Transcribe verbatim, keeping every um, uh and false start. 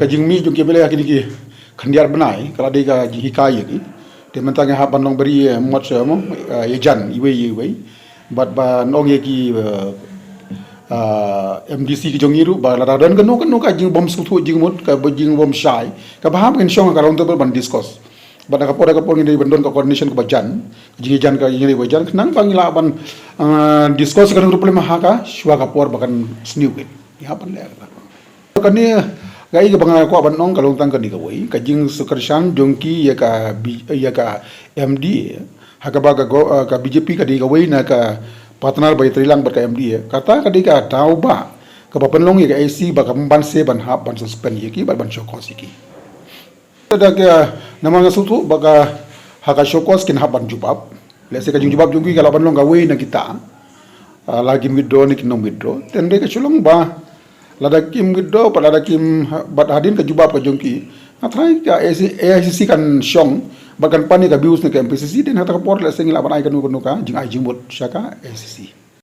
Ka jingmih jong ki MLA ha kine ki khyndiat bnai ka la dei ka jinghikai ïa ki. Te mynta nga hap ban long bari, eh, mot, eh, mo, eh, ïa jan iwei ïa iwei. Bad ban ong ïa ki, eh, ah, MDC ki jong ngi ruh ba lada don kano kano ka jingbym sngewthuh jingmut, kaba jingbym shai, kaba hap ngin shong ha ka round table ban discuss. Bad ha ka por ha ka por ngin dei ban don ka coordination kaba jan, ka jingïajan ka jingïaleh ba jan khnang ba ngi lah ban, ah, discuss ïa kano kano ka problem ha ka shuwa ka por ba kan sniew kit. Ngi hap ban leh kata. Kane ka, ïa kaba nga kwah ban ong ka long tang kane kawei, ka jingsngewsih jong ki ïa ka B-, ïa ka MDA, ha kaba ka go-, ah, ka BJP ka dei kawei na ka partner ba ïatreilang bad ka MDA. Kata ka dei ka daw ba kaba pynlong ïa ka SAC ba kam banse ban hap ban suspend ïa ki bad ban show cause ïa ki. Lada ka, namar nga sngewthuh ba ka, ha ka show cause kin hap ban jubab. Lehse ka jingjubab jong ki ka lah ban long kawei na kita. Ah, la kim withdraw ne kin nym withdraw. Te hynrei ka shu long ba lada kim withdraw, bad lada kim, bad hadien ka jubab ka jong ki, nga tharai ka AICC kan shong bad kan pan ïa ka views na ka MPCC, te ha kata ka por lehse ngi lah ban ai kano kano ka jingai jingmut sha ka AICC.